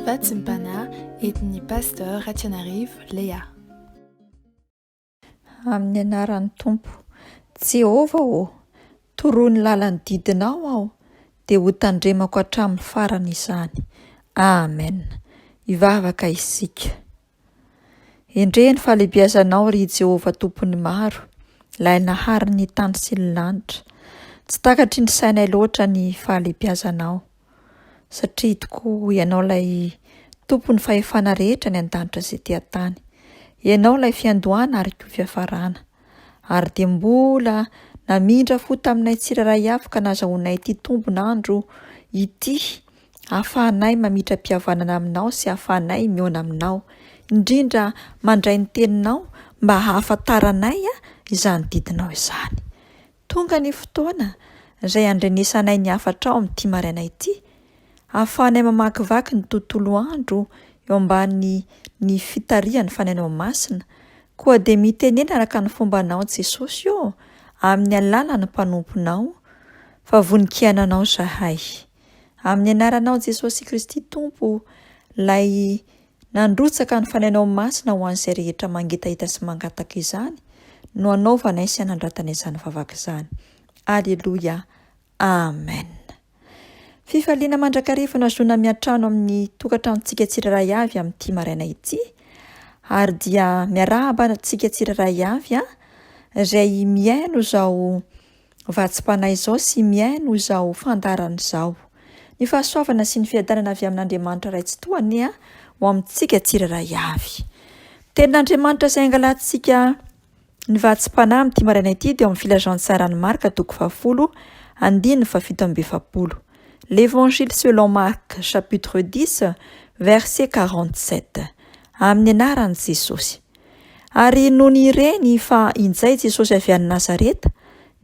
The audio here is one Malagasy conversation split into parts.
Vatsim-panahy entin'ny Pasteur Ratianarivo Léa. Amin'ny anaran'ny Tompo. Jehovah ô, toroy ny lalan'ny didinao aho, dia hotandremako hatramin'ny farany izany. Amen. Hivavaka isika. Endrey ny fahalehibiazanao, ry Jehovah Tompon'ny maro, Ilay nahary ny tany sy ny lanitra. Tsy takatry ny sainay loatra ny fahalehibiazanao, satria tokoa Ianao ilay Tompon'ny fahefana rehetra any an-danitra sy ety an-tany. Ianao ilay fiandohana ary koa fiafarana. Ary dia mbola namindra fo taminay tsirairay avy ka nazahoanay ity tombon'andro ity Ahafahanay mamitra-pihavanana aminao sy ahafahanay mihaona aminao, indrindra mandray ny teninao mba hahafantaranay izany didinao izany. Tonga ny fotoana izay handrenesanay ny hafatrao amin'ity maraina ity, ahafahanay mamakivaky ny tontolo andro eo ambany ny fitarihan'ny Fanahinao Masina. Koa dia mitenena araka ny fombanao Jesosy ô, amin'ny alalan'ny mpanomponao, fa vonon-kiainanao izahay. Amin'ny anaranao Jesosy Kristy Tompo, 'Lay nandrotsaka ny Fanahinao Masina ho an'izay rehetra mangetaheta sy mangataka izany, no anaovanay sy anandratanay izany vavaka izany. Aleloia. Amen. Fifaliana mandrakariva no azoana miantrano amin'ny tokantranontsika tsirairay avy amin'ity maraina ity, ary dia miarahaba antsika tsirairay avy izay mihaino izao vatsim-panahy izao sy mihaino izao fandaharana izao. Ny fahasoavana sy ny fiadanana avy amin'Andriamanitra Ray Tsitoha anie ho amintsika tsirairay avy. Tenin'Andriamanitra izay angalantsika ny vatsim-panahy amin'ity maraina ity dia ao amin'ny filazantsaran'i Marka toko fahafolo andininy fahafito amby efapolo. L'Évangile selon Marc chapitre 10 verset 47. Amin'ny anaran'i Jesosy. Ary nony reny fa injay Jesosy avy any Nazareta,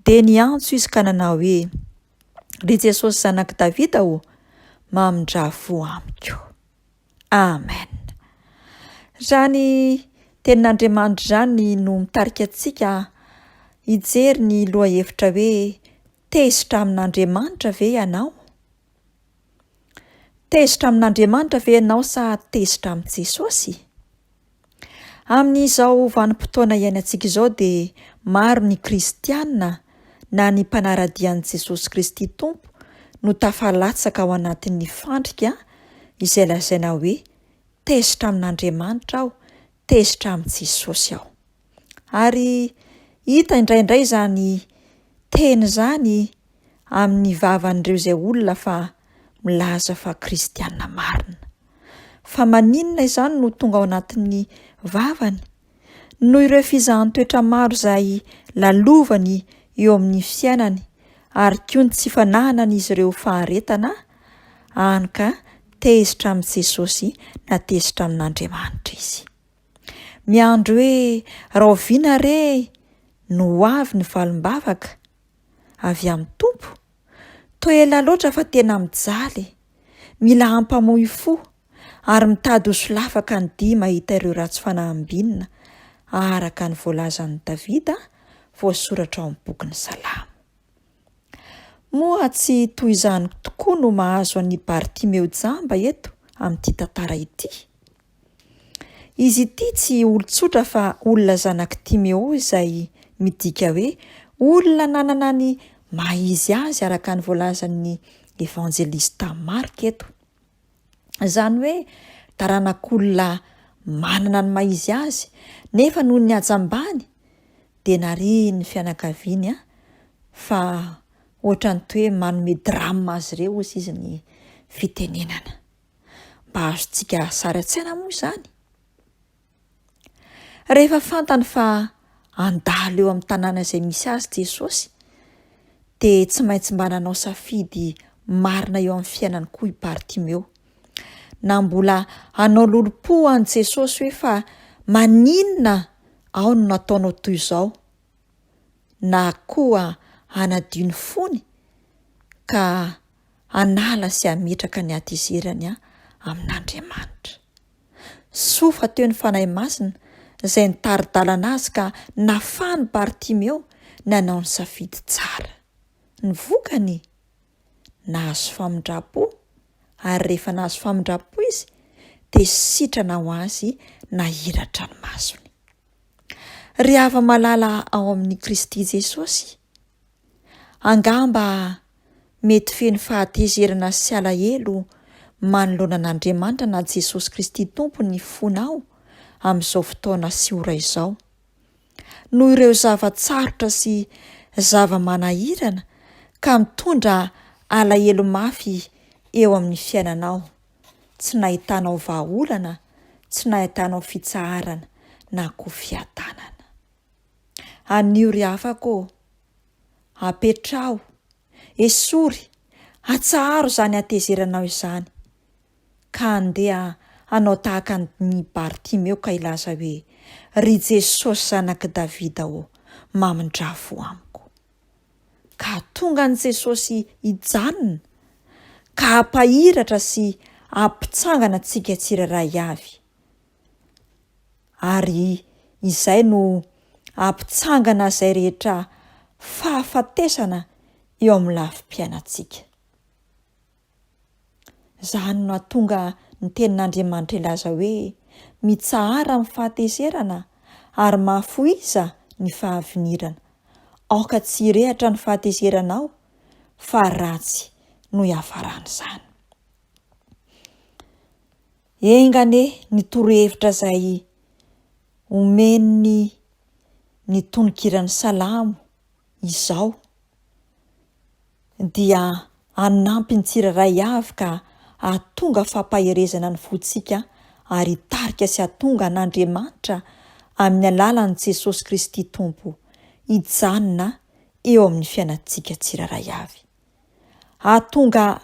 dia niantso izy ka nanao hoe, Ry Jesosy Zanak'i Davida ô, mamindrà fo amiko. Amen. Izany tenin'Andriamanitra izany no mitarika antsika hijery ny lohahevitra hoe tezitra amin'Andriamanitra ve ianao? Tezitra amin'Andriamanitra ve ianao sa tezitra amin'i Jesosy? Amin'izao vanim-potoana iainantsika izao dia maro ny kristiana na ny mpanara-dia an'i Jesosy Kristy Tompo no tafalatsaka ao anatin'ny fandrika izay lazaina hoe tezitra amin'Andriamanitra aho, tezitra amin'i Jesosy aho. Ary hita indraindray izany teny izany amin'ny vavan'ireo izay olona fa milaza fa kristiana marina. Fa maninona izany no tonga ao anatin'ny vavany? Noho ireo fizahan-toetra maro izay lalovany eo amin'ny fiainany ary koa ny tsy fananan'izy ireo faharetana, hany ka tezitra amin'i Jesosy na tezitra amin'Andriamanitra izy. Miandry hoe rahoviana re no ho avy ny valim-bavaka avy amin'ny Tompo? Toa ela loatra fa tena mijaly, mila hampamoy fo ary mitady ho solafaka ny dia mahita ireo ratsy fanahy ambinina araka ny voalazan'i Davida voasoratra ao amin'ny bokin'ny Salamo. Moa tsy toy izany tokoa no mahazo an'i Bartimeo jamba eto amin'ity tantara ity? Izy ity tsy olon-tsotra fa olona zanak'i Timeo izay midika hoe olona nanana ny maha izy azy araka ny voalazan'ny evanjelista Marka eto. Izany hoe taranak'olona manana ny maha izy azy nefa noho ny hajambany dia narihin'ny fianakaviany fa ohatran'ny toy hoe manome drame azy ireo hozy izy ny fitenenana. Mba azontsika sary an-tsaina moa izany? Rehefa fantany fa handalo eo amin'ny tanàna izay misy azy Jesosy, dia tsy maintsy mba nanao safidy marina eo amin'ny fiainany koa i Bartimeo. Na mbola hanao lolompo an'i Jesosy hoe fa maninona aho no nataonao toy izao, na koa hanadio ny fony ka hanala sy hametraka ny hatezerany amin'Andriamanitra. Soa fa teo ny Fanahy Masina izay nitari-dalana azy ka nafahan'i Bartimeo nanao ny safidy tsara. Ny vokany? Nahazo famindram-po, ary rehefa nahazo famindram-po izy, dia sitrana ho azy nahiratra ny masony. Ry hava-malala ao amin'i Kristy Jesosy, angamba mety feno fahatezerana sy alahelo manoloana an'Andriamanitra na Jesosy Kristy Tompo ny fonao amin'izao fotoana sy ora izao. Noho ireo zava-tsarotra sy zava-manahirana ka mitondra alahelo mafy eo amin'ny fiainanao. Tsy nahitanao vahaolana, tsy nahitanao fitsaharana na koa fiadanana. Anio ry havako ô, apetraho, esory, atsaharo izany hatezeranao izany, ka andeha hanao tahaka an'i Bartimeo ka hilaza hoe, Ry Jesosy Zanak'i Davida ô, mamindrà fo amiko. Ka hahatonga an'i Jesosy hijanona, ka hampahiratra sy hampitsangana antsika tsirairay avy. Ary izay no hampitsangana izay rehetra fahafatesana eo amin'ny lafim-piainantsika. Izany no nahatonga ny Tenin'Andriamanitra hilaza hoe, Mitsahara amin'ny fahatezerana, ary mahafohiza ny fahavinirana. Aoka tsy hirehatra ny fahatezeranao, fa ratsy no hiafaran'izany. Enga anie ny torohevitra izay omen'ny ny tononkiran'ny Salamo izao dia hanampy ny tsirairay avy ka hahatonga fampaherezana ny fontsika ary hitarika sy hahatonga an'Andriamanitra amin'ny alalan'i Jesosy Kristy Tompo hijanona eo amin'ny fiainantsika tsirairay avy. Hahatonga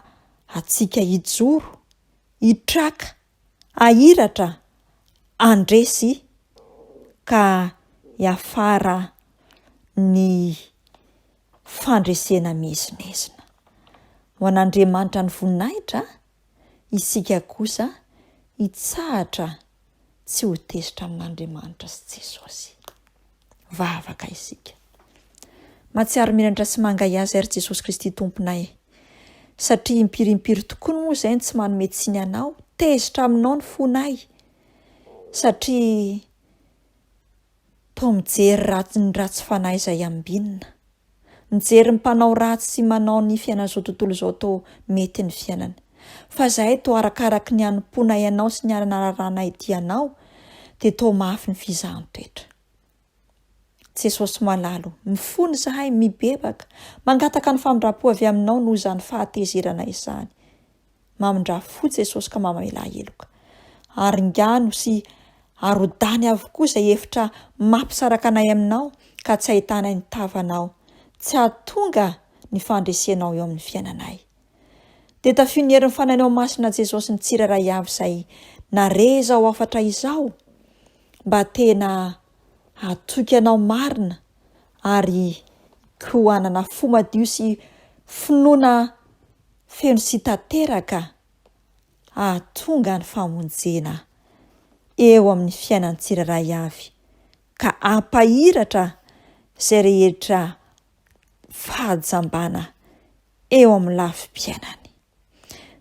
antsika hijoro, hitraka, hahiratra, handresy ka hiafara ny fandresena miezinezina. Ho an'Andriamanitra ny voninahitra, isika kosa hitsahatra tsy ho tezitra amin'Andriamanitra sy Jesosy. Vavaka isika. Mahatsiaro menatra sy mangahiahy ry Jesosy Kristy Tomponay, satria impiry impiry tokoa moa izay no tsy manome tsiny Anao, tezitra aminao ny fonay, satria toa mijery ratsy ny ratsy fanahy izay ambinina, mijery ny mpanao ratsy sy manao ny fiainan'izao tontolo izao toa mety ny fiainany, fa izahay toa arakaraky ny hanompoanay Anao sy ny hanararanay dia Anao dia toa mafy ny fizahan-toetra. Jesosy malala o, mifona izahay, mibebaka, mangataka ny famindram-po avy aminao noho izany fahatezerana izany. Mamindrà fo Jesosy ka mamelà heloka. Aringano sy arodany avokoa izay hevitra mampisaraka anay aminao ka tsy ahitanay ny tavanao, tsy hahatonga ny fandresenao eo amin'ny fiainanay. Dia tafio ny herin'ny Fanahinao Masina Jesosy ny tsirairay avy izay nare izao hafatra izao mba tena hatoky anao marina ary koa hanana fo madio sy finoana feno sy tanteraka hahatonga ny famonjena eo amin'ny fiainan'ny tsirairay avy ka hampahiratra izay rehetra fahajambana eo amin'ny lafim-piainany.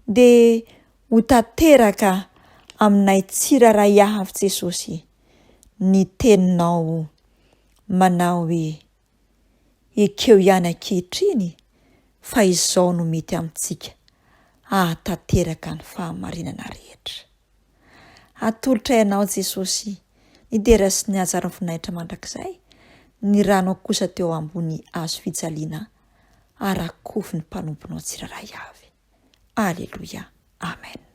Dia ho tanteraka aminay tsirairay avy Jesosy ny teninao manao hoe, Ekeo ihany ankehitriny fa izao no mety amintsika hahatanteraka ny fahamarinana rehetra. Atolotray Anao Jesosy ny dera sy ny haja ary ny voninahitra mandrakizay, ny ranao kosa teo ambony hazo fijaliana arakofy ny mpanomponao tsirairay avy. Aleloia. Amen.